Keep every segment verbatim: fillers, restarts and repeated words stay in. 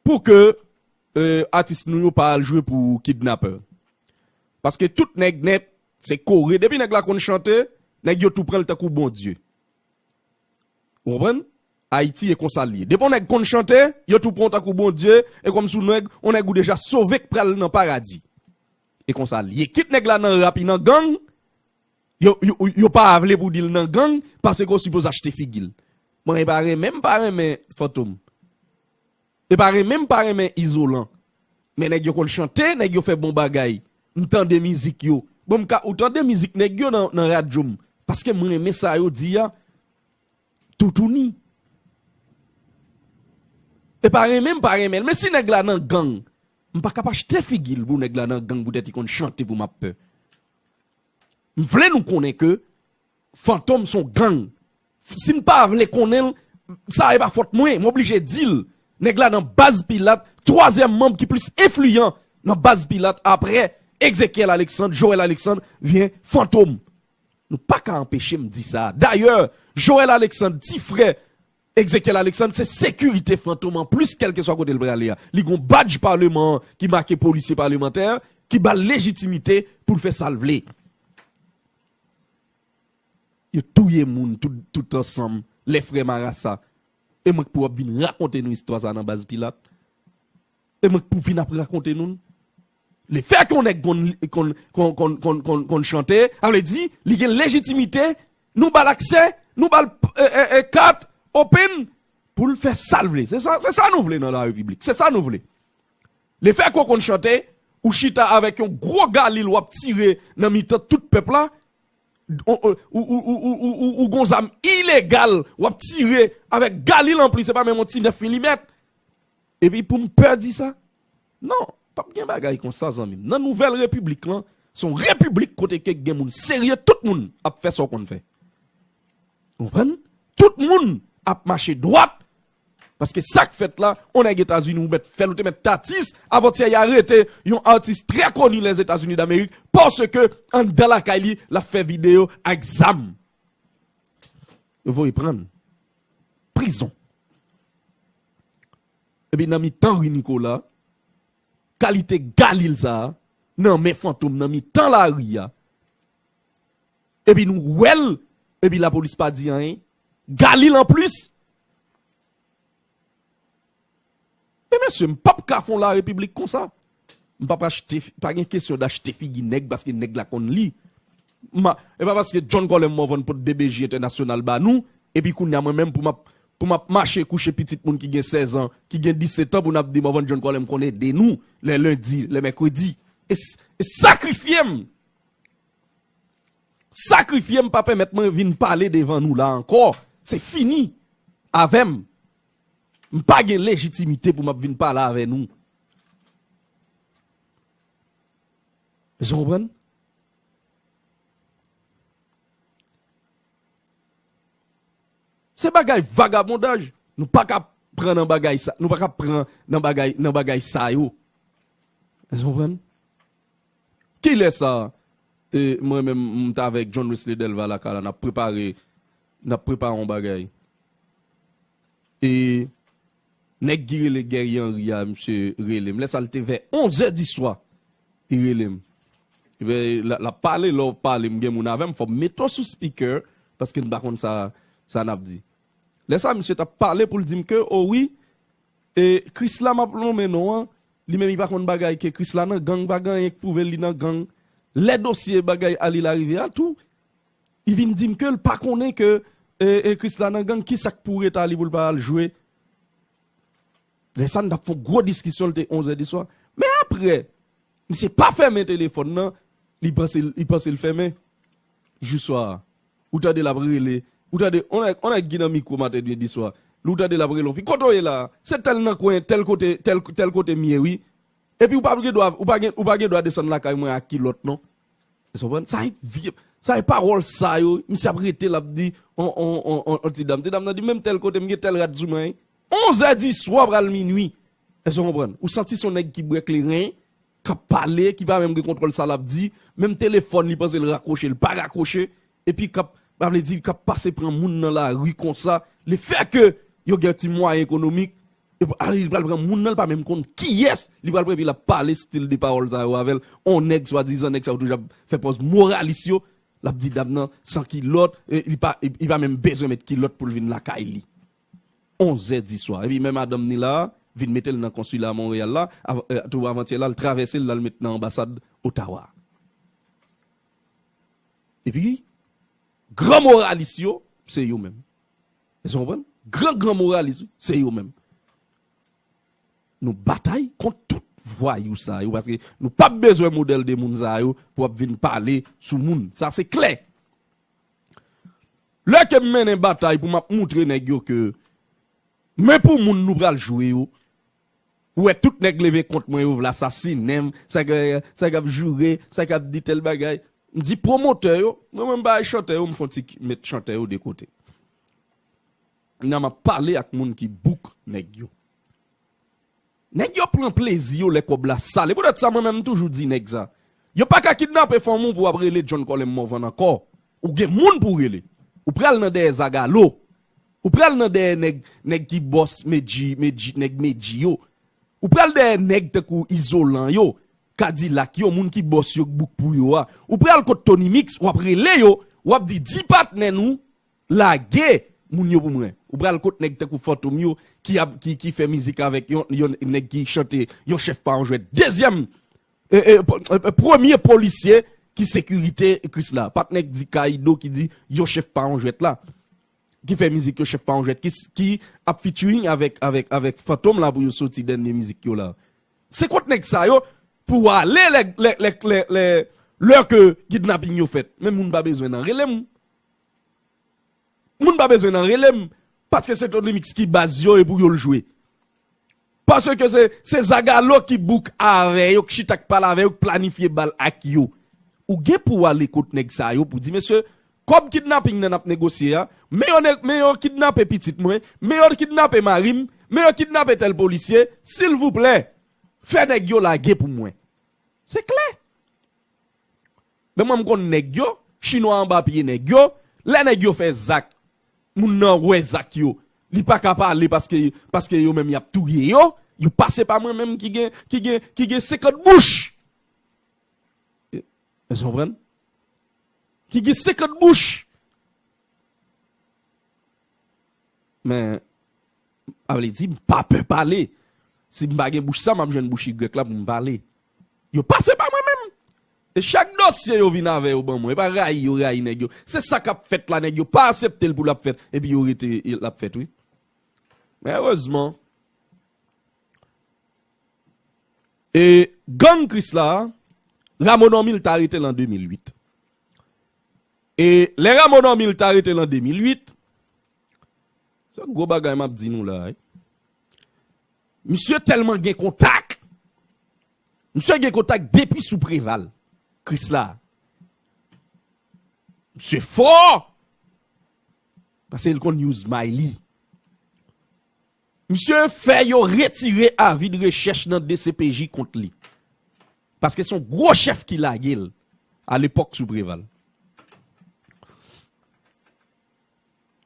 pou ke, euh, atis nou yo pa al jwe pou kidnapè. Paske tout nèg nèt, se kore. Depi nèg la konn chante, nèg yo tou pran l tankou Bondye. Ou konprann? Ayiti e konsa l ye. Depi yon nèg konn chante, yo tou pran w tankou Bondye, e kòmsi w nèg, yon nèg ou deja sove k pral nan paradi. E konsa l ye. Kit nèg la nan rap, li nan gang, yo, yo, yo pa vle pou di l nan gang, paske w sipoze achte figi l. Mwen, e pa renmen, m pa renmen Fantom. E pa renmen, m pa renmen Izolan. Men nèg yo konn chante, nèg yo fè bon bagay. M tande mizik yo. Bon, m ka, ou tande mizik nèg yo nan, nan radyo m. Paske m renmen sa yo di a. Toutouni. E pa renmen, m pa renmen l. Men si nèg la nan gang, m pa ka pa achte figi l pou nèg la nan gang poutèt li konn chante pou m ap pè. M vle nou konnen ke Fantom se yon gang. Si n pa vle konnen l, sa e pa fòt mwen, m oblije di l. Nèg la nan baz Pilat, twazyèm manm ki plis enfliyan nan baz Pilat apre Ezekiel Alexandre, Joel Alexandre, vyen Fantom. Nou pa ka anpeche m di sa. Dayè, Joel Alexandre, ti frè Ezekiel Alexandre, se sekirite Fantom an plis, kèlkeswa kote l prale a. Li gon badj paleman an ki make polisye palemantè, ki ba l lejitimite pou l fè sa l vle. Yo touye moun tout, tout ansanm, lè frè marasa. E mwen k pou ap vin rakonte nou istwa sa nan baz Pilat. E mwen k pou vin ap rakonte nou l. Lefètke yon nèg konn, konn, konn chante, sa vle di, li gen lejitimite, nou ba l aksè, nou ba l, e, e, e, kat, open, pou l fè sa l vle. Se sa, se sa nou vle nan la repiblik. Se sa nou vle. Lefètke w konn chante, ou chita avèk yon gwo galil w ap tire nan mitan tout pèp la, ou, ou, ou gon zam ilegal, w ap tire avèk galil anplis, se pa menm yon ti nèf milimèt. Epi pou m pè di sa? Non, p ap gen bagay konsa, zanmi m. Nan nouvèl repiblik lan, se yon repiblik kote ke gen moun serye, tout moun ap fè sa w konn fè. Ou konprann? Tout moun ap mache dwat. Paske sa k fèt la, yon nèg Etazini ou mèt fè l, ou te mèt t atis, avantyè y arete yon atis trè koni Lèzetazini Damerik, paske anndan lakay li, l ap fè videyo ak zam. Yo voye pran l. Prizon. Epi nan mitan ri Nikola, kalite galil sa a, nan men Fantom, nan mitan lari a. Epi nou wè l, epi lapolis pa di anyen. Galil anplis. Men mesye, m p ap ka fè yon la repiblik konsa. M p ap achte, pa gen kesyon d achte figi nèg paske nèg la konn li. M a, e pa paske John Colem Morvan pot D B J entènasyonal ba nou, epi kounye a mwen menm pou m ap, pou m ap mache kouche pitit moun ki gen sèz an, ki gen disèt an, pou n ap di Morvan John Colem konn ede nou, lè lendi, lè mèkredi. E s-, e sakrifye m. Sakrifye m pa pèmèt mwen vin pale devan nou la ankò. Se fini avè m. M pa gen lejitimite pou m ap vin pale avè nou. Mesye konprann? Se bagay vagabondaj. Nou pa ka pran nan bagay sa. Nou pa ka pran nan bagay, nan bagay sa yo. Mesye konprann? Kilè sa, e, mwen menm, m t avèk John Wesley Delva lakay la, n ap prepare, n ap prepare yon bagay. E nèg ki rele Guerrier Henry a, misye rele m. Lè sa, l te vè onz è di swa, li rele m. Ebyen, l, l ap pale, lè w pale, m gen moun avè m, fò m mete w sou speaker, paske m pa konn sa, sa n ap di. Lè sa, misye t ap pale pou l di m ke, o wi, e Krisla m ap nonmen non an, li menm li pa konn bagay ke Krisla nan gang, pa gen anyen k pwouve li nan gang. Lè dosye bagay Ali Larivière a tou, li vin di m ke l pa konnen ke, e, e Krisla nan gang, ki sa k pou ret a li pou l pa al jwe. Lè sa n t ap fè yon gwo diskisyon, l te onz è di swa. Men apre, misye pa fèmen telefòn nan, li panse, li panse l fèmen. Jou swa a, ou tande l ap rele. Ou tande, on nèg, on nèg ki nan mikwo maten, di swa. Ou tande l ap rele yon fi. Kote w ye la? Se tèl nan kwen, tèl kote, tèl, tèl kote m ye, wi. Epi ou pa gen dwa, ou pa gen, ou pa gen dwa desann lakay mwen ak kilòt, non. Ou konprann? Sa e vye, sa e pawòl sa yo, misye ap rete, l ap di, on, on, on, on, on ti dam. Ti dam nan di, menm tèl kote m gen tèl rad sou mwen, wi. Onz è di swa pral minui. Èske w konprann? Ou santi se yon nèg ki bwè kleren, k ap pale, ki pa menm gen kontwòl sa l ap di. Menm telefòn, li panse l rakwoche, l pa rakwoche. Epi k ap, sa vle di, k ap pase pran moun nan lari konsa. Lefètke yo gen ti mwayen ekonomik, Epi, a, li pral pran moun nan, li pa menm konn kiyès, li pral pran, epi l ap pale stil de pawòl sa yo avè l. On nèg, swadizan nèg sa yo toujou ap fè pòz moralis yo, l ap di dam nan san kilòt, e li pa, li pa menm bezwen met kilòt pou l vin lakay li. Onz è di swa. Epi men madanm ni la, vin mete l nan konsila Monreyal la, av-, e, tou avantyè la, l travèse l, l al met nan anbasad Otawa. Epi, gran moralis yo, se yo menm. Èske w konprann? Gran, gran moralis, wi, se yo menm. Nou batay kont tout vwayou sa yo, paske nou p ap bezwen modèl de moun sa yo pou ap vin pale sou moun. Sa se klè. Lè ke m mennen batay pou m ap moutre nèg yo ke men pou moun nou pral jwe yo, ou wè tout nèg leve kont mwen yo, vle asasinen m, sa k, sa k ap joure, sa k ap di tèl bagay. M di pwomotè yo, mwen menm m bay chantè yo, m fon ti k-, met chantè yo de kote. Nan m ap pale ak moun ki bouk nèg yo. Nèg yo pran plezi yo lè kòb la sale. Poutèt sa, mwen menm, m toujou di nèg sa. Yo pa ka kidnape fanmi w pou w ap rele John Colem Morvan ankò. Ou gen moun pou w rele. Ou pral nan dèyè zagalo. Ou pral nan dèyè nèg, nèg ki bòs Medji, Medji, nèg Medji yo. Ou pral dèyè nèg tankou Izolan yo, Kadilak yo, moun ki bòs yo k bouk pou yo a. Ou pral kot Tony Mix, w ap rele yo, w ap di, di patnè nou, lage moun yo pou mwen. Ou pral kot nèg tankou Fantom yo ki ap, ki, ki fè mizik avèk yon, yon nèg ki chante yon chèf pa yon jwèt. Dezyèm, e, e, p-, e, premye polisye ki sekirite Krisla. Patnè k di Kaido ki di yon chèf pa yon jwèt la. Ki fè mizik yon chèf pa yon jwèt. Ki, ki ap featuring avèk, avèk, avèk Fantom la pou yo soti dènye mizik yo la. Se kot nèg sa yo pou ale lè, lè, lè, lè, lè, lè ke kidnaping yo fèt. Men moun pa bezwen nan rele m. Moun pa bezwen nan rele m, paske se Tony Mix ki baz yo e pou yo l jwe. Paske se, se zagalo ki bouk avè yo, k chita k pale avè yo, k planifye bal ak yo. Ou gen pou w ale kot nèg sa yo pou di, mesye, kòb kidnaping nan n ap negosye a, men yo ne-, men yo kidnape pitit mwen, men yo kidnape mari m, men yo kidnape tèl polisye, silvouplè, fè nèg yo lage pou mwen. Se klè. Men mwen m konn nèg yo, chinwa anba pye nèg yo, lè nèg yo fè zak, moun nan wè zak yo, li pa ka pale paske, paske yo menm y ap touye yo, yo pase pa mwen menm ki gen, ki gen, ki gen senkant bouch. E, èske w konprann? Ki gen senkant bouch. Men, a vle di, m pa pè pale. Si m pa gen bouch sa, m ap jwenn bouch igrèk la pou m pale. Yo pase pa mwen menm. E chak dosye yo vin avè yo ban mwen. E pa rayi yo rayi nèg yo. Se sa k ap fèt la, nèg yo pa aksepte l pou l ap fèt. Epi yo rete, l ap fèt, wi. Men erezman, e gang Krisla, Rameau Normil t arete l an de mil uit. E lè Rameau Normil t arete l an de mil uit, se gwo bagay m ap di nou la, wi. Misye tèlman gen kontak. Misye gen kontak depi sou Preval. Krisla. Misye fò! Paske l konn use may li. Misye fè yo retire avi de rechèch nan D C P J kont li. Paske se yon gwo chèf ki lage l alepòk sou Preval.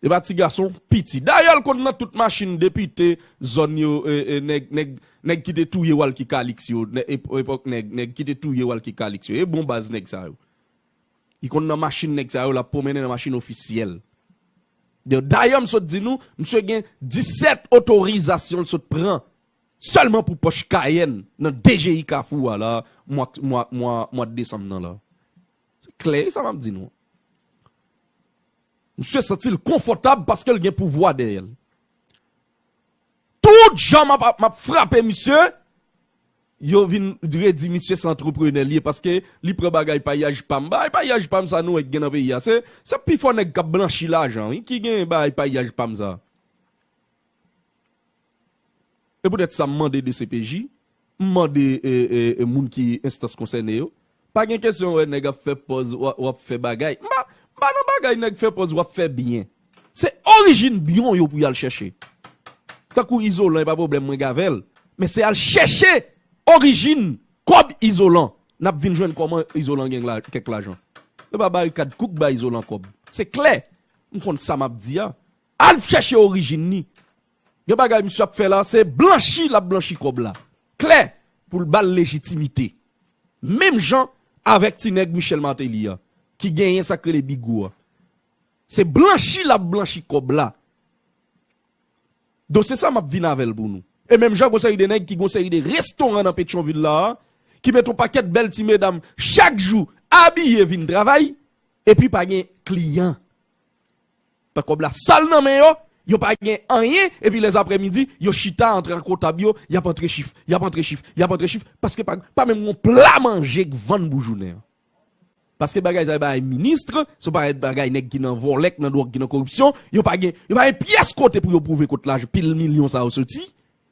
E pa ti gason piti. Dayè, l konn nan tout machin depite, zòn yo, e, e, nèg, nèg, nèg ki te touye Walky Calix yo, nè-, ep-, epòk nèg, nèg ki te touye Walky Calix yo. E bon baz nèg sa yo. Li konn nan machin nèg sa yo, l ap pwomennen nan machin ofisyèl. Dayè, m sot di nou, misye gen disèt otorizasyon l sot pran sèlman pou pòch Kayèn nan D G I Kafou a la, mwa, mwa, mwa, mwa desanm nan la. Se klè, sa m ap di nou. Misye santi l konfòtab paske l gen pouvwa dèyè l. Tout jan m ap, m ap frape misye, yo vin redi misye se antreprenè li ye, paske li pran bagay payaj pam. Bagay payaj pam sa nou wè ki gen nan peyi a, se, se pifò nèg k ap blanchi lajan, wi, ki gen bagay payaj pam sa. E poutèt sa, m mande D C P J, m mande, e, e, e, moun ki enstans konsène yo. Pa gen kesyon wè nèg ap fè pòz, w ap, w ap fè bagay. M pa, m pa nan bagay nèg fè pòz, w ap fè byen. Se orijin byen w yo pou y al chèche. Tankou Izolan, e pa pwoblèm mwen gen avè l. Men se al chèche orijin kòb Izolan. N ap vin jwenn kòman Izolan gen la, kèk lajan. Yo pa barikad kouk bay Izolan kòb. Se klè. M konn sa m ap di a. Al chèche orijin li. Gen bagay misye ap fè la, se blanchi l ap blanchi kòb la. Klè, pou l ba l lejitimite. Menm jan avèk ti nèg Michel Martelly a, ki genyen sa k rele Bigo a. Se blanchi l ap blanchi kòb la. Dosye sa m ap vin avè l pou nou. E menm jan gon seri de nèg ki gon seri de restoran nan Petyonvil la, ki met yon pakèt bèl ti medam chak jou abiye vin travay, epi pa gen kliyan. Tan kòb la sal nan men yo, yo pa gen anyen, epi lèzaprèmidi, yo chita antre ak kontab yo, y ap antre chif, y ap antre chif, y ap antre chif, paske pa, pa menm yon pla manje k vann pou jounen an. Paske bagay sa yo bay ministre, se yon bagay, bagay nèg ki nan vòlè, k nan dwòg, ki nan koripsyon, yo pa gen, yo pa gen pyès kote pou yo pwouve kot laj, pil milyon sa yo soti.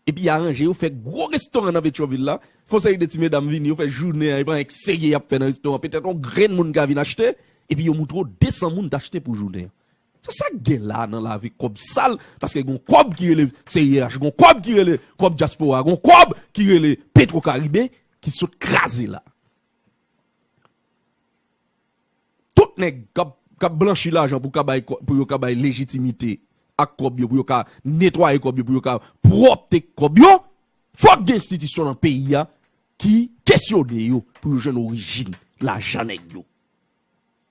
Epi aranje yo fè gwo restoran nan Petyonvil la, fè yon seri de ti medam vini, yo fè jounen an, e pa anyen k serye y ap fè nan restoran, petèt yon grenn moun ka vin achte, epi yo montre w de san moun t achte pou jounen an. Se sa k gen la nan lavi kòb sal, paske gon kòb ki rele C I H, gon kòb ki rele kòb dyaspora, gon kòb ki rele Petro Caribe, ki sot kraze la. Tout nèg k ap, k ap blanchi lajan pou ka bay kò-, pou yo ka bay lejitimite ak kòb yo, pou yo ka netwaye kòb yo, pou yo ka pwòpte kòb yo, fòk gen enstitisyon nan peyi a ki kesyone yo pou yo jwenn orijin lajan nèg yo.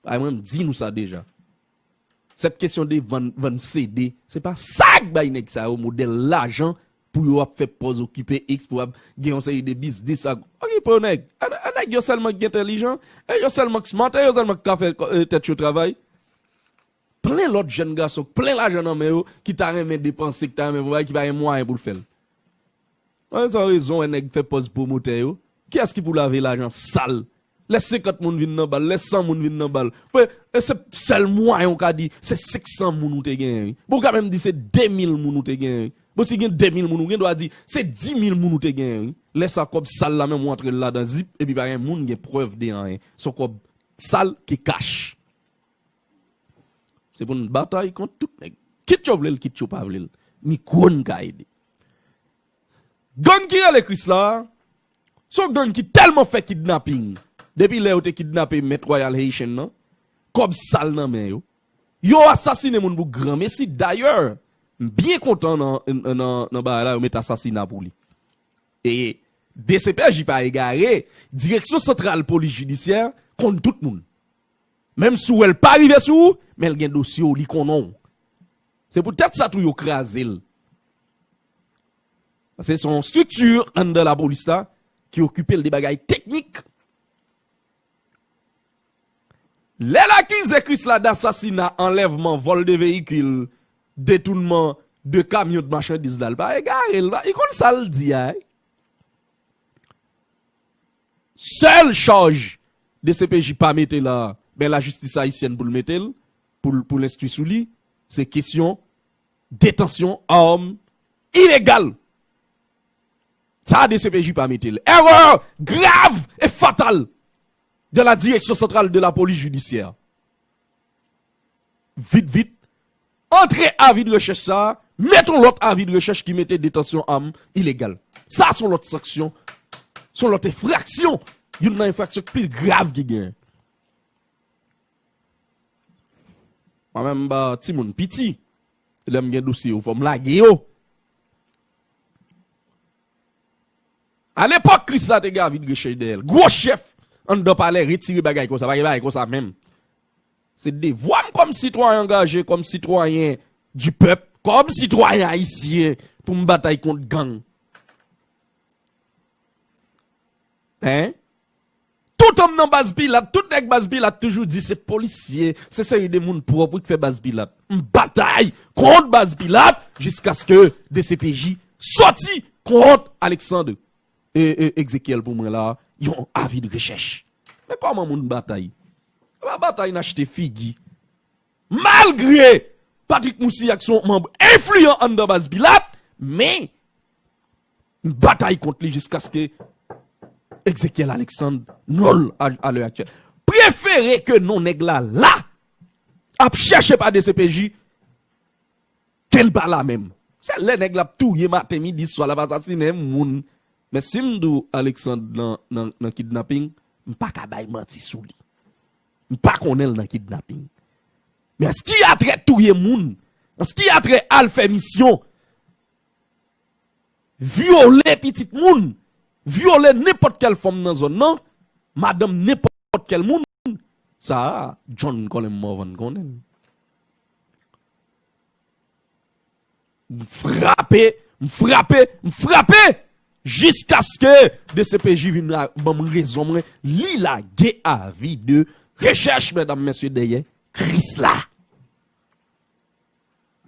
Ay, mwen, m di nou sa deja. Sèt kesyon de vann, vann C D, se pa sa k bay nèg sa yo modèl lajan pou yo ap fè pòz okipe X, pou ap gen yon seri de biznis ak, okipe yo nèg. A, a nèg yo sèlman ki entèlijan, e yo sèlman ki smart, e yo sèlman ki ka fè kò-, e, tèt yo travay. Plen lòt jèn gason, plen lajan nan men yo, ki ta renmen depanse, ki ta renmen fè bagay, ki pa gen mwayen pou l fè l. An rezon, rezon, wè nèg fè pòz pwomotè yo. Kiyès ki pou lave lajan sal? Lè senkant moun vin nan bal, lè san moun vin nan bal. Bon, e se sèl mwayen ou ka di, se senk san moun ou te genyen, wi. Bon, ou ka menm di se de mil moun ou te genyen, wi. Bon, si gen de mil moun, ou gen dwa di, se di mil moun ou te genyen, wi. Lè sa, kòb sal la menm, ou antre l ladan zip, epi pa gen moun gen prèv de anyen. Se yon kòb sal ki kach. Se pou n batay kont tout nèg. Kit yo vle l, kit yo pa vle l. Mikwo n ka ede. Gang ki rele Krisla a, se yon gang ki tèlman fè kidnaping. Depi lè yo te kidnape Mèt Royal Haitian nan, kòb sal nan men yo. Yo asasinen moun pou granmesi. Dayè, m byen kontan nan, nan, nan bagay la, yo met asasina pou li. E D C P J pa egare, Direksyon Santral Polis Jidisyè konn tout moun. Menm si w wè l pa rive sou ou, men l gen dosye w, li konnen w. Se poutèt sa tou yo kraze l. Paske se yon estrikti anndan lapolis la ki okipe l de bagay teknik. Lè l akize Krisla d asasina, anlèvman, vòl de veyikil, detounman de kamyon de machandiz la, l pa egare, l pa, li konn sa l di a, wi. Sèl chaj D C P J pa mete la, ben lajistis ayisyèn pou l mete l, pou l, pou l enstwi sou li, se kesyon detansyon arm ilegal. Sa D C P J pa mete l. Erreur grave et fatale de la Direction Centrale de la Police Judiciaire. Vit, vit, antre avi de rechèch sa a, met yon lòt avi de rechèch ki mete detansyon arm ilegal. Sa se yon lòt sanksyon, se yon lòt enfraksyon, youn nan enfraksyon ki pi grav ki genyen. Mwen menm, m ba timoun piti, lè m gen dosye yo, fò m lage yo. Alepòk, Krisla te gen avi de rechèch dèyè l. Gwo chèf anndan palè retire bagay konsa, pa gen bagay konsa menm. Se devwa m kòm sitwayen angaje, kòm sitwayen di pèp, kòm sitwayen ayisyen, pou m batay kont gang. Hein? Toutan m nan baz Pilat, tout nèg baz Pilat toujou di se polisye, se seri de moun pwòp wi k fè baz Pilat. M batay kont baz Pilat jiskaske D C P J sòti kont Alexandre e, e Ezekiel pou mwen la, yon avi de rechèch. Men kòman moun batay? Se pa batay n achte figi. Malgre Patrick Moussilhac se yon manm enfliyan anndan baz Pilat, men m batay kont li jiskaske Ezekiel Alexandre nòl a, a lè aktyèl. Prefere ke non nèg la la ap chèche pa D C P J ke l pa la menm. Se lè nèg la ap touye maten, midi, swa, l ap asasinen moun. Men si m di w Alexandre nan, nan, nan kidnaping, m pa ka bay manti sou li. M pa konnen l nan kidnaping. Men an s ki a trè touye moun, an s ki a trè al fè misyon, vyole pitit moun, vyole nenpòt kèl fanm nan zòn nan, madanm nenpòt kèl moun, sa a, John Colem Morvan konnen l. M frape, m frape, m frape! Jiskaske D C P J vin ban m rezon mwen, li lage avi de rechèch, medam, mesye, dèyè Krisla.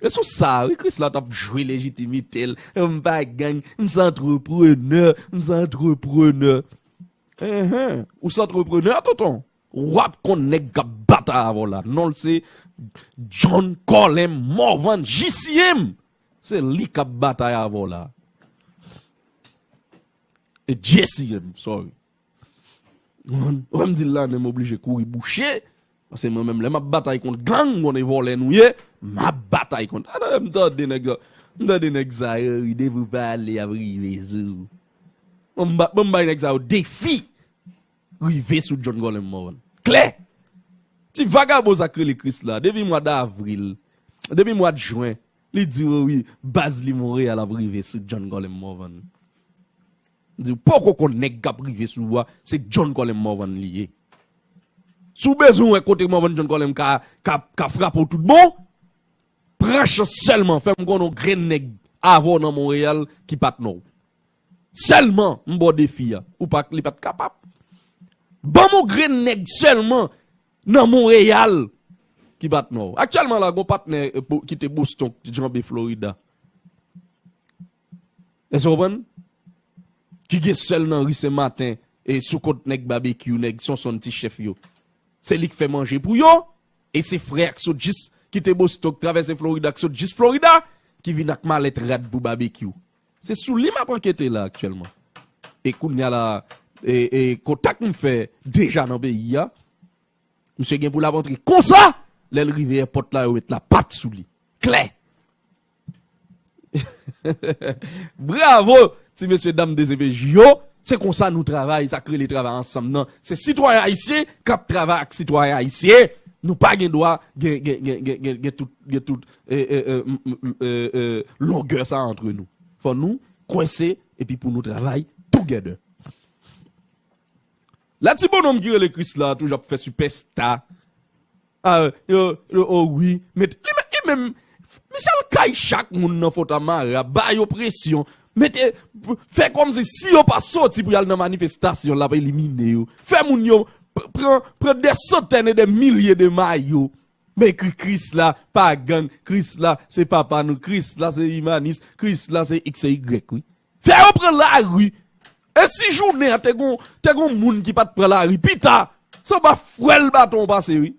E sou sa, wi, Krisla t ap jwe lejitimite l. M pa gang, m se antreprenè, m se antreprenè. Enhen, ou se antreprenè, tonton? W ap konn nèg k ap batay avè w la. Non l se John Colem Morvan, J C M. Se li k ap batay avè w la. E J C M, sorry. Ou wè m di l la, men m oblije kouri bouche. Paske mwen menm, lè m ap batay kont gang, konnen vòlè nou ye, m ap batay kont. Atande, m tande nèg yo, m tande nèg sa yo ri, depi w pale, y ap rive sou ou. Bon, m ba- bon, m bay nèg sa yo defi. Rive sou John Colem Morvan. Klè! Ti vagabon sa k rele Krisla, depi mwa davril, depi mwa jen, li di w wi, baz li Monreyal ap rive sou John Colem Morvan. Di w poko konn nèg k ap rive sou ou a, se John Colem Morvan li ye. Si w bezwen wè kote Morvan John Colem ka, ka, ka frape w tout bon, pran chans sèlman, fè m konnen yon grenn nèg avè w nan Monreyal ki patnè w. Sèlman, m ba w defi a. Ou pa, li pa t kapab. Ban m yon grenn nèg sèlman nan Monreyal ki patnè w. Aktyèlman la, gon patnè, eh, Bo- ki te Boston, ki janbe Florida. Èske w konprann? Ki gen sèl nan ri Sen Maten, e sou kont nèg Babekyou, nèg Sonson ti chèf yo. Se li k fè manje pou yo, e se frè a k sot jis, ki te Boston, k travèse Florida, k sot jis Florida, ki vin ak malèt rad pou Babekyou. Se sou li m ap ankete la aktyèlman. E kounye a la, e, e kontak m fè deja nan peyi a, misye gen pou l ap antre konsa, lè l rive èpòt la, yo met lapat sou li. Klè! Bravo, ti mesye dam D C P J yo. Se konsa nou travay, sa k rele travay ansanm nan. Se sitwayen ayisyen k ap travay ak sitwayen ayisyen. Nou pa gen dwa gen, gen, gen, gen, gen, gen tout, gen tout, e, e, e, m, m, m, e, e, longè sa antre nou. Fò nou kwense epi pou nou travay together. La ti bonòm ki rele Krisla toujou ap fè sipèsta. Ah, yo, yo, oh wi, met, li, li menm, misye al kay chak moun nan Fontamara, ba yo presyon, mete, fè kòmsi si yo pa soti pou y al nan manifestasyon, l ap elimine yo. Fè moun yo p- pran, pran dè santèn e dè milye de mayo. Men ekri Krisla pa gang, Krisla se papa nou, Krisla se imanis, Krisla se X e Y, wi. Fè yo pran lari. E si jounen an te gon, te gon moun ki pa t pran lari, pita, se w pa fwèl baton w pase, wi.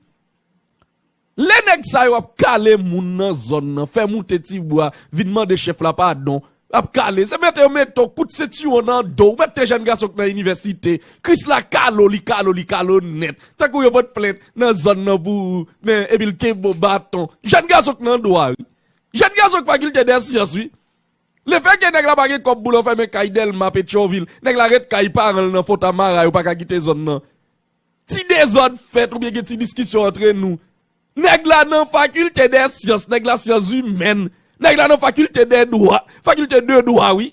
Lè nèg sa yo ap kale moun nan zòn nan, fè moute ti bwa, vin mande chèf la padon, ap kale, se mete yo mete w kout sentiwon nan do, ou mete jèn gason k nan inivèsite, Krisla kale w, li kale w, li kale w nèt. Tankou yo pot plent nan zòn nan pou ou, men epi l kenbe w baton. Jèn gason k nan dwa, wi. Jèn gason k fakilte dè syans, wi. Lefètke nèg la pa gen kòb pou l fèmen kay Dèlma, Petyonvil, nèg la ret kay paran l nan Fontamara, yo pa ka kite zòn nan. Ti dezòd fèt oubyen gen ti diskisyon antre nou. Nèg la nan fakilte dè syans, nèg la syans imèn, nèg la nan fakilte dè dwa, fakilte de dwa, wi.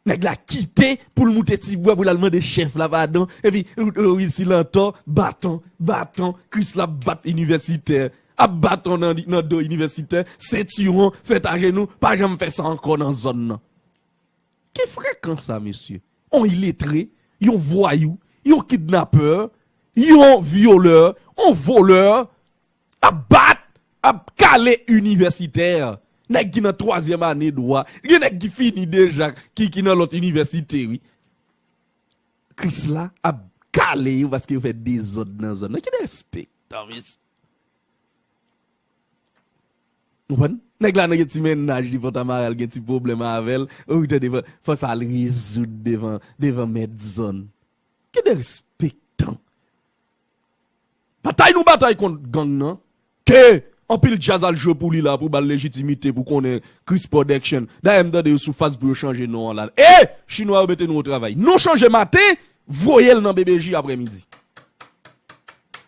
Nèg la kite pou l moute ti bwa pou l al mande chèf la padon. Epi, wi, si l antò, baton, baton, Krisla ap bat inivèsitè, ap baton nan, nan do inivèsitè, sentiwon, fèt ajenou, pa janm fè sa ankò nan zòn nan. Ki frekan sa, mesye? On iletre, yon vwayou, yon kidnapè, yon vyolè, on volè, ap bat, ap kale inivèsitè. Nèg ki nan twazyèm ane dwa, gen nèg ki fini deja, ki, ki nan lòt inivèsite, wi. Krisla ap kale yo paske yo fè dezòd nan zòn nan. Ki derespektan, mesye. Konprann? Nèg la nan gen ti mennaj li, Fontamara, l gen ti pwoblèm avè l. Ou tande fò, fò sa al rezoud devan, devan mèt zòn. Ki derespektan. Batay nou batay kont gang nan, ke anpil djaz al jwe pou li la, pou ba l lejitimite, pou konnen Chris Production. Dayè, m tande yo sou faz pou yo chanje non an la. E! Chinwa yo mete nou o travay. Non chanje maten, voye l nan B B J aprèmidi.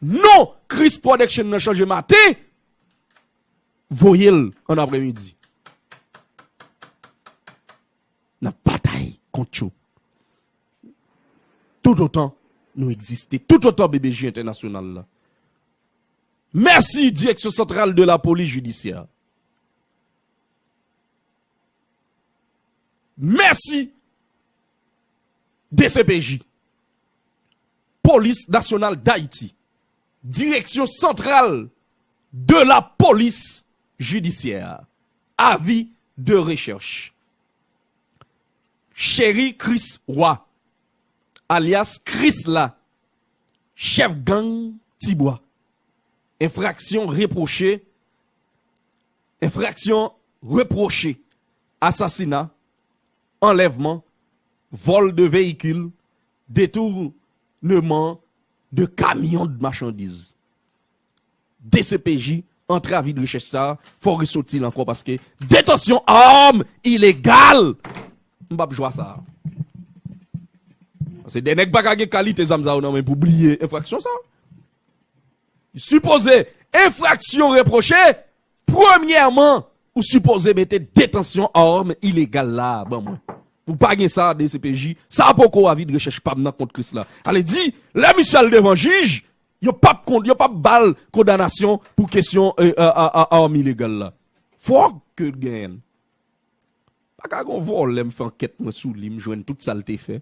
Non Chris Production nan chanje maten, voye l an aprèmidi. kont yo. Toutotan nou egziste, toutotan B B J entènasyonal la. Mèsi Direksyon Santral de la Polis Jidisyè. Mèsi D C P J, Polis Nasyonal Dayiti, Direksyon Santral de la Polis Jidisyè. Avi de rechèch. Cheri Chris Roy, alyas Krisla, chèf gang Tibwa. Enfraksyon repwoche, enfraksyon repwoche, asasina, anlèvman, vòl de veyikil, detournement de camion de marchandises. D C P J antre avi de rechèch sa, fò resoti l ankò paske detansyon a arm ilegal. M p ap jwe a sa. Paske de nèg pa ka gen kalite zam sa yo nan men pou bliye enfraksyon sa. Sipoze enfraksyon repwoche, premyèman, ou sipoze mete detansyon a arm ilegal la ban mwen. Pou pa gen sa, D C P J, sa poko avi de rechèch pa m nan kont Krisla. Ale di, lè misye al devan jij, yo p ap kon-, yo p ap ba l kondanasyon pou kesyon, e, a, a, a, arm ilegal la. Fòk ke l genyen l. Pa ka gon vòlè m fè ankèt mwen sou li, m jwenn tout sa l te fè.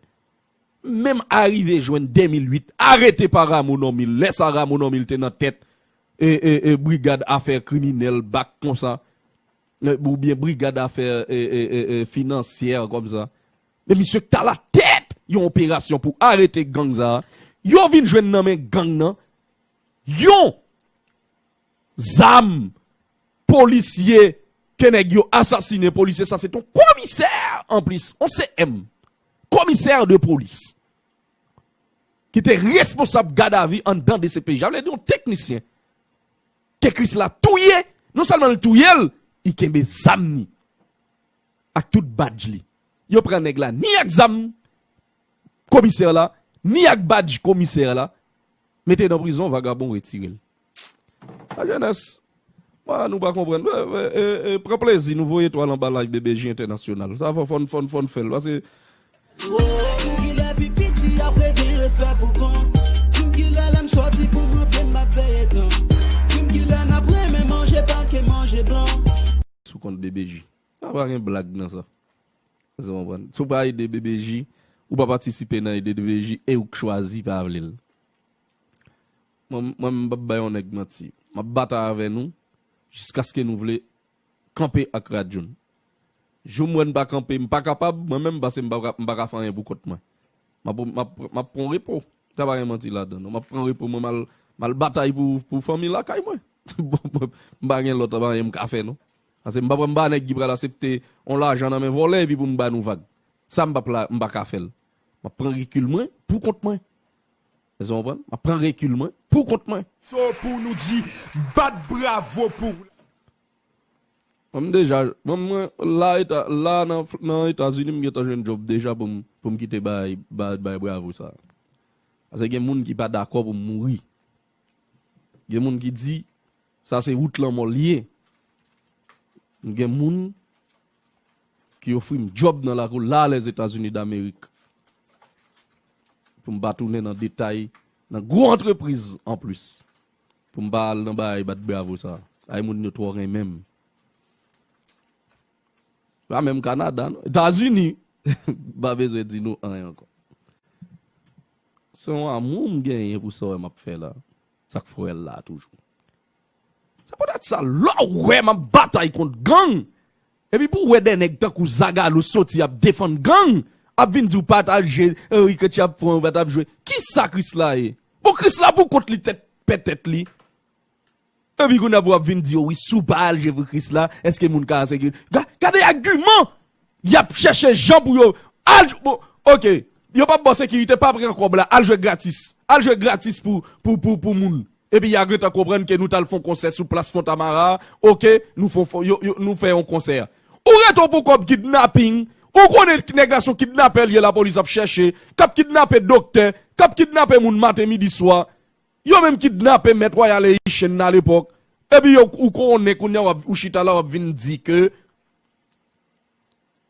Menm arive jwenn de mil uit, arete pa Rameau Normil, lè sa Rameau Normil te nan tèt, e, e, e, brigad afè kriminèl, bak konsa, e, oubyen brigad afè, e, e, e, e, finansyè kòmsa. Men misye k t alatèt yon operasyon pou arete gang sa a, yo vin jwenn nan men gang nan yon zam, polisye, ke nèg yo asasinen polisye, sa se t on komisè anplis, on C M, komisè de polis, ki te responsab gadavi anndan D C P J, sa vle di yon teknisyen, ke Krisla touye, non sèlman l touye l, li kenbe zam ni ak tout badj li. Yo pran nèg la ni ak zam komisè la, ni ak badj komisè la, mete nan prizon, vagabon retire l. Lajenès, mwen, nou pa konprann. E, e, e, pran plezi, nou voye etwal anba live B B J entènasyonal. Sa fò, fò n, fò n, fò n fè l, paske Di m kilè pi piti apre gen respè pou gran. Di m kilè lè m sòti pou m rantre m ap veye tan. Di m kilè n ap renmen manje pake manje blan. Sou kont B B J. Sa pa gen blag nan sa. Èske w konprann? Si w pa ede B B J, ou pa patisipe nan ede B B J e ou k chwazi pa vle l. Mwen, mwen, m p ap bay yon nèg manti. M ap batay avè nou jiskaske nou vle kanpe ak radyo n. Jou m wè n pa kanpe, m pa kapab, mwen menm, paske m pa, m pa ka fè anyen pou kont mwen. M ap, m ap, m ap pran repo. Sa pa gen manti ladan, non. M ap pran repo mwen, m al, m al batay pou, pou fanmi lakay mwen. Bon, mwen, m pa gen lòt anyen m ka fè, non. Paske m pa pran, m pa nèg ki pral aksepte yon lajan nan men vòlè epi pou m ba nou vag. Sa m p ap la, m pa ka fè l. M ap pran rekil mwen pou kont mwen. Èske w konprann? M ap pran rekil mwen pou kont mwen. So pou nou di, bat bravo pou. Mwen m deja, mwen, mwen la, eta, la nan, nan Etazini, m gentan jwenn djòb deja pou m, pou m kite bay, bay, bay bravo sa. Paske gen moun ki pa dakò pou m mouri. Gen moun ki di, sa se wout lanmò l ye. M gen moun ki ofri m djòb nan lakou la Lèzetazini Damerik. Pou m pa tounen nan detay, nan gwo antrepriz anplis. Pou m pa al nan bagay bat bravo sa. Ay moun yo twò renmen m. Pa menm Kanada, non. Etazini, m pa bezwen di nou anyen ankò. Se yon amou m genyen pou sa w wè m ap fè la. Sa k fè w wè l la toujou. Se poutèt sa, lè w wè m ap batay kont gang, epi pou w wè de nèg tankou Zagalo soti ap defann gang, ap vin di w pa t al jwe, Henri Ketty ap fè w pa t ap jwe. Kisa Krisla ye? Bon, Krisla pou kont li tèt pètèt li. Epi kounye a pou w ap vin di yo, wi, si w pa al jwe pou Krisla, èske moun ka ensekirite? Ga-, gade agiman! Y ap chèche jan pou yo al, bon, oke, yo p ap ba w sekirite, pa pran kòb la, al jwe gratis. Al jwe gratis pou, pou, pou, pou moun. Epi y a gentan konprann ke nou t al fè yon konsè sou plas Fontamara, oke, nou fè, fè, yo, yo, nou fè yon konsè. Ou rete w pou kòb kidnaping, ou konnen nèg la se yon kidnapè l ye, lapolis ap chèche, k ap kidnape doktè, k ap kidnape moun maten, midi, swa. Yo menm kidnape mèt Royal Haitian nan lepòk. Epi yo, ou konnen kounye a w ap, ou chita la w ap vin di ke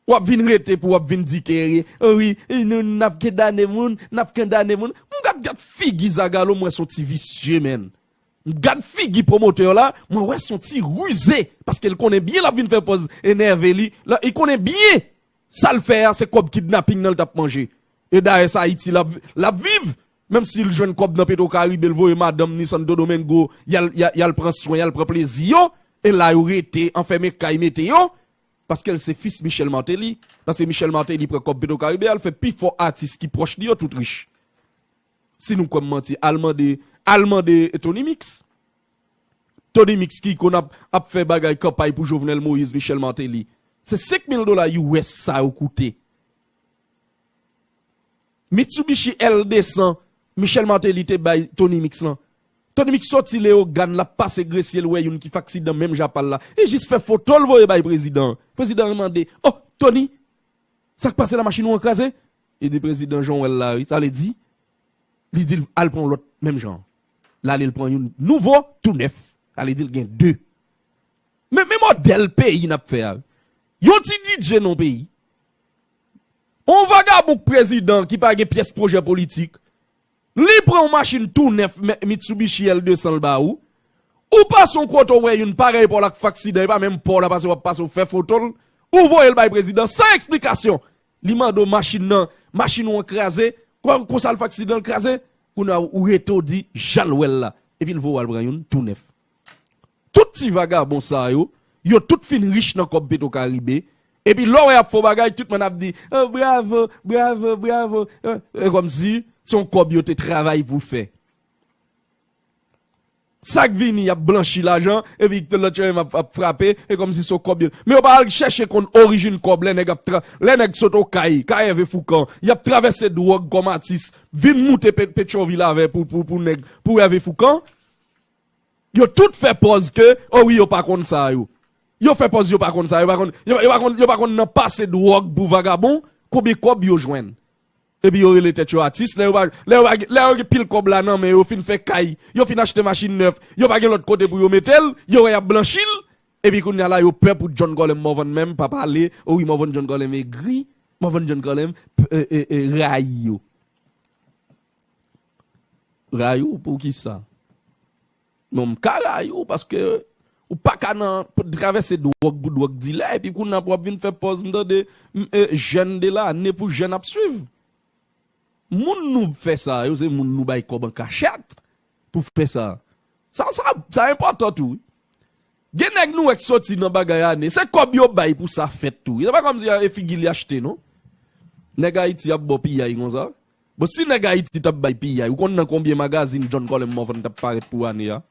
W ap vin rete pou w ap vin di ke, o wi, nou, n ap kondane moun, n ap kondane moun. M gad, gad figi Zagalo, m wè s on ti visye, menn. M gad figi pwomotè la, mwen wè s on ti rize, paske l konnen byen l ap vin fè pòz enève li, la, li konnen byen sa l fè a, se kòb kidnaping nan l t ap manje. E dayè sa Ayiti l ap, l ap viv, menm si l jwenn kòb nan Petro Caribe, l voye madanm ni Santo Domingo, y al, y al, y al pran swen, y al pran plezi yo, e la yo rete, anfèmen kay mete yo, paske l se fis Michel Martelly, paske Michel Martelly pran kòb Petro Caribe a, l fè pi fò atis ki pwòch li yo tout rich. Si nou kwè m manti, al mande, al mande Tony Mix. Tony Mix ki konn ap, ap fè bagay kanpay pou Jovenel Moïse, Michel Martelly. Se senk mil dola U S sa yo koute. Mitsubishi L de san, Michel Martelly te bay Tony Mix lan. Tony Mix soti Leyogàn, l ap pase Gresye, l wè youn ki fè aksidan menm jan pa l la. Li jis fè foto l voye bay prezidan an. Prezidan an mande, o, Tony, sa k pase la, machin ou an kraze? Li di prezidan jan w wè l la, wi. Sa vle di, li di l al pran yon lòt menm jan. L ale l pran youn nouvo, tou nèf. Sa vle di l gen de. Men, men modèl peyi n ap fè a. Yon ti D J nan peyi. On vagabon k prezidan ki pa gen pyès pwojè politik. Li pran yon machin tou nèf, Mitsubishi L de san l ba ou. Ou pase yon kote w wè youn parèy pa w la k fè aksidan, e pa menm pa w la pase w ap pase w fè foto l. Ou voye l bay prezidan san eksplikasyon. Li mande w machin nan, machin ou an kraze, kon, konsa l fè aksidan l kraze. Kounye a ou rete w di jan l wè l la. Epi l voye w al pran youn tou nèf. Tout ti vagabon sa yo, yo tout fin rich nan kòb Petro Caribe. Epi lè w wè y ap fè w bagay, tout moun ap di, o, bravo, bravo, bravo. E, e kòmsi se yon kòb yo te travay pou fè. Sa k vini, y ap blanchi lajan, epi lòt yo menm ap, ap frape, e kòmsi se yon kòb yo. Men yo pa al chèche konn orijin kòb lè nèg ap tra-, lè nèg sot Okay, kay Hervé Fourcand, y ap travèse dwòg kòm atis, vin moute Pe-, Petyonvil avè pou, pou, pou nèg, pou Hervé Fourcand. Yo tout fè pòz ke, o wi, yo pa konn sa yo. Yo fè pòz yo pa konn sa, yo pa konn, yo, yo pa konn, yo pa konn nan pase dwòg pou vagabon, konbyen kòb yo jwenn. Epi yo rele tèt yo atis, lè yo pa, lè yo pa, lè yo gen pil kòb la nan men yo, fin fè kay, yo fin achte machin nèf, yo pa gen lòt kote pou yo mete l, yo wè y ap blanchi l, epi kounye a la yo pè pou John Colem Morvan menm pa pale, o wi, Morvan John Colem egri, Morvan John Colem, p-, e, e, e, rayi yo. Rayi w pou kisa? Non, m ka rayi w paske ou pa ka nan travèse dwòg pou dwòg dilè, epi kounye a pou w ap vin fè pòz, m tande, m, e, jèn de lane pou jèn ap swiv. Moun nou fè sa yo, se moun nou bay kòb an kachèt pou fè sa. Sa, sa, sa enpòtan tou, wi. Gen nèg nou wè k soti nan bagay ane, se kòb yo bay pou sa fèt tou. Se pa kòmsi e figi li achte, non. Nèg Ayiti ap ba w piyay konsa. Bon, si nèg Ayiti t ap bay piyay, ou konn nan konbyen magazin John Colem Morvan t ap parèt pou ane a?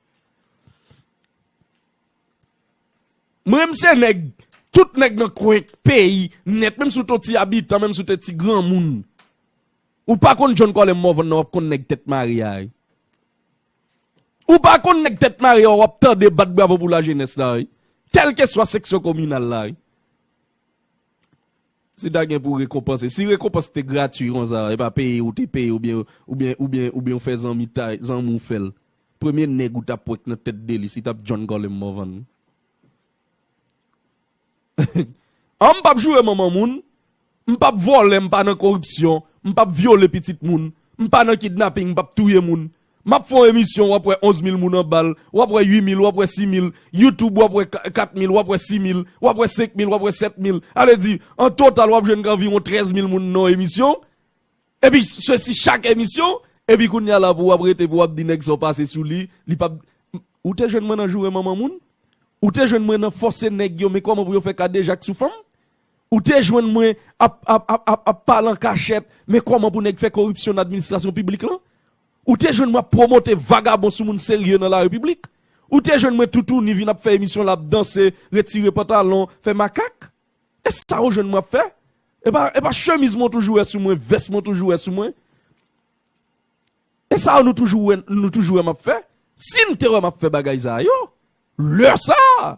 Mwen, m se nèg, tout nèg nan kwen peyi nèt, menm si w te yon ti abitan, menm si w te ti granmoun. Ou pa konn John Colem Morvan nan, w ap konn nèg tèt mare a, wi. Ou pa konn nèg tèt mare a, w ap tande bat bravo pou lajenès la, wi. Kèlkeswa seksyon kominal la, wi. Si ta gen pou rekonpanse, si rekonpans te gratui konsa, e pa peye ou te peye oubyen, oubyen, oubyen, oubyen w fè zanmi tay, zanmi w fè l. Premye nèg ou t ap wè k nan tèt de lis, li t ap John Colem Morvan. An, m p ap joure manman moun, m p ap vòlè, m pa nan koripsyon, m p ap vyole pitit moun, m pa nan kidnaping, m p ap touye moun. M ap fè yon emisyon, w ap wè onz mil moun anba l, w ap wè uit mil, w ap wè sis mil, YouTube, w ap wè ka-, kat mil, w ap wè sis mil, w ap wè senk mil, w ap wè sèt mil. Sa vle di, an total, w ap jwenn anviwon trèz mil moun nan yon emisyon. Epi, se si chak emisyon, epi kounye a la pou w ap rete, pou w ap di nèg sa w pase sou li, li p ap, ou te jwenn mwen nan joure manman moun? Ou te jwenn mwen nan fòse nèg yo, men kòman pou yo fè kadejak sou fanm? Ou te jwenn mwen ap, ap, ap, ap, ap pale an kachèt, men kòman pou nèg fè koripsyon nan administrasyon piblik lan? Ou te jwenn mwen ap pwomote vagabon sou moun serye nan larepiblik? Ou te jwenn mwen toutouni vin ap fè emisyon l ap danse, retire pantalon, fè makak? E sa ou jwenn mwen ap fè? E pa, e pa chemiz mwen toujou wè sou mwen, vès mwen toujou wè sou mwen? E sa nou toujou wè, nou toujou wè m ap fè? Si n te wè m ap fè bagay sa yo, lè sa a,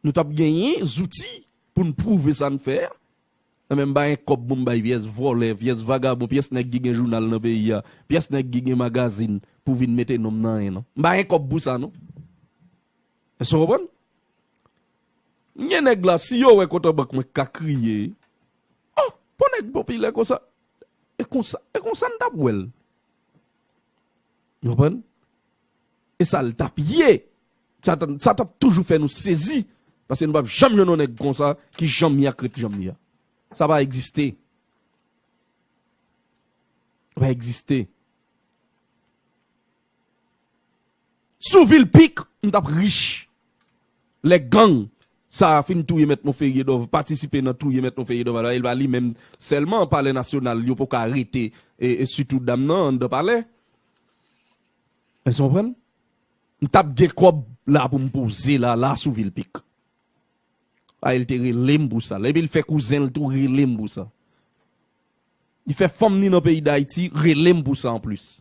nou t ap genyen zouti pou n pwouve sa n fè a. Nan men m pa gen kòb pou m bay pyès vòlè, pyès vagabon, pyès nèg ki gen jounal nan peyi a, pyès nèg ki gen magazin pou vin mete non m nan anyen, non. M pa gen kòb pou sa, non. Èske w konprann? M gen nèg la, si yo wè kont an bank mwen ka kriye, nèg popilè konsa. E konsa, e konsa n t ap wè l. Ou konprann? E sa l t ap ye. Sa t, sa t ap toujou fè nou sezi. Paske nou p ap janm jwenn yon nèg konsa ki janm ye ak ret janm ye a. Sa pa egziste. Pa egziste. Sou Vilpik, m t ap rich. Lè gang sa a fin touye Mèt Monferrier Dorval, patisipe nan touye Mèt Monferrier Dorval, e pa li menm sèlman, Palè Nasyonal, yo poko arete, e, e sitou dam nan anndan palè. Èske w konprann? M t ap gen kòb la pou m poze la, la sou Vilpik. A, li te rele m pou sa. Epi l fè kouzen l tou rele m pou sa. Li fè fanm ni nan peyi Dayiti rele m pou sa anplis.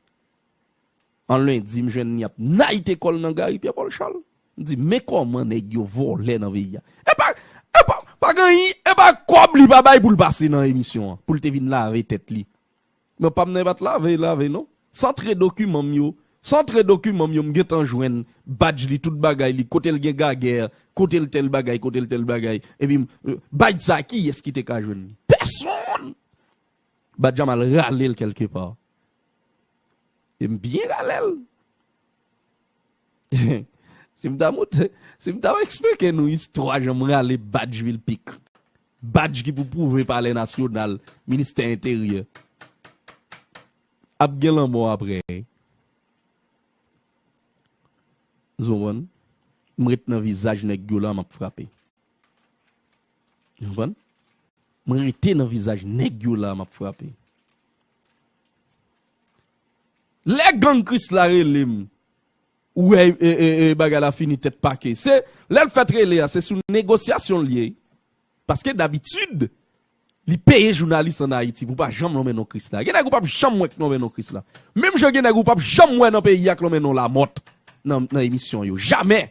An lendi, m jwenn li ap nayite kò l nan Gary Pierre Paul Charles. M di, men kòman nèg yo vòlè nan peyi a. E pa, e pa, pa gen anyen, e pa kòb li pa bay pou l pase nan emisyon an, pou l te vin lave tèt li. Men pa m nan e pa t lave, lave non. Santre dokiman m yo, santre dokiman m yo, m gentan jwenn badj li, tout bagay li, kote l gen gagè, kote l tèl bagay, kote l tèl bagay. Epi, m, badj sa, kiyès ki te ka jwenn li? Pèsonn! Badj la m al rale l kèlkepa. E m byen rale l. Si m ta montre, si m ta eksplike nou istwa jan m rale badj Vilpik, badj ki pou pwouve Palè Nasyonal, Ministè Enteryè, ap gen lanmò apre. Ou konprann? M ret nan vizaj nèg yo la, m ap frape. Ou konprann? Mwen rete nan vizaj nèg yo la, m ap frape. Lè gang Krisla rele m, ou wè, e, e, e, bagay la fini tèt pake. Se, lè l fèt rele a, se sou negosyasyon l ye. Paske dabitid, li peye jounalis ann Ayiti pou pa janm lonmen non Krisla. Gen nèg ou p ap janm wè k lonmen non Krisla. Menm jan gen nèg ou p ap janm wè nan peyi a k lonmen non Lamòt nan, nan emisyon yo. Jamè!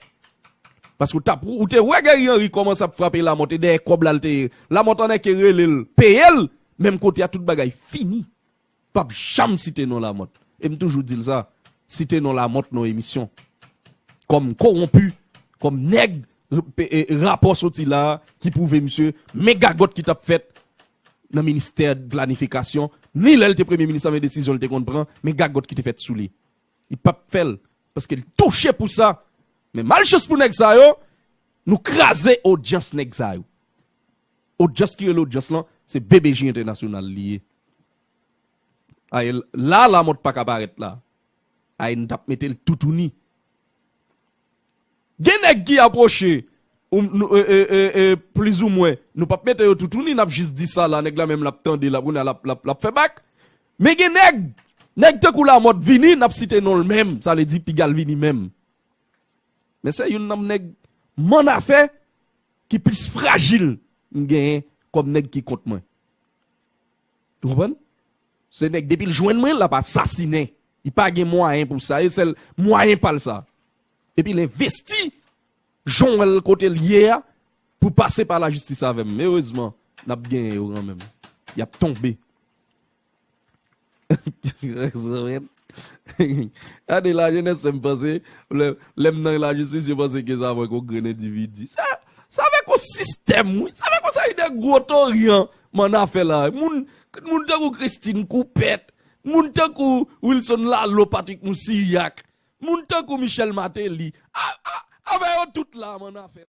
Paske ou t ap, ou te wè Guerrier Henry kòmanse ap frape Lamòt, e dèyè kòb la l te ye. Lamòt annik rele l, peye l, menm kote a tout bagay fini. P ap janm site non Lamòt. E m toujou di l sa, site non Lamòt nan emisyon. Kòm kowonpi, kòm nèg, e, e, rapò soti la a ki pwouve misye, men gagòt ki t ap fèt nan ministè planifikasyon, ni lè l te premye minis avèk desizyon l te konn pran, men gagòt ki te fèt sou li. Li p ap fè l, paske l touche pou sa. Men malchans pou nèg sa yo, nou kraze odyans nèg sa yo. Odyans ki rele odyans lan, se B B J Entènasyonal li ye. Ay, la, Lamòt pa ka parèt la. Ay, n t ap mete l toutouni. Gen nèg ki apwoche, ou, nou, e, e, e, e, plizoumwen, nou p ap mete yo toutouni, n ap jis di sa la, nèg la menm l ap tande, l ap, kounye a l ap, l ap, l ap fè bak. Men gen nèg, nèg tankou Lamòt vini, n ap site non l menm, sa vle di piga l vini menm. Men se youn nan nèg m annafè ki plis frajil m genyen kòm nèg ki kont mwen. Ou konprann? Se nèg depi l jwenn mwen, l ap asasinen. Li pa gen mwayen pou sa. E sèl mwayen pa l sa. Epi l envesti, jan w wè l kote l ye a, pou pase pa lajistis avè m. Erezman, n ap genyen yo kanmenm. Y ap tonbe. Gade lajenès fè m panse, lè, lè m nan lajistis, yo panse ke sa mwen k on grenn endividi. Sa, sa avèk on sistèm, wi. Sa avèk on seri de gwo tori an m annafè la. Moun, moun tankou Christine Coupet, moun tankou Wilson Lalo, Patrick Moussilhac, moun tankou Michel Martelly, a, a, avè yo tout la m annafè.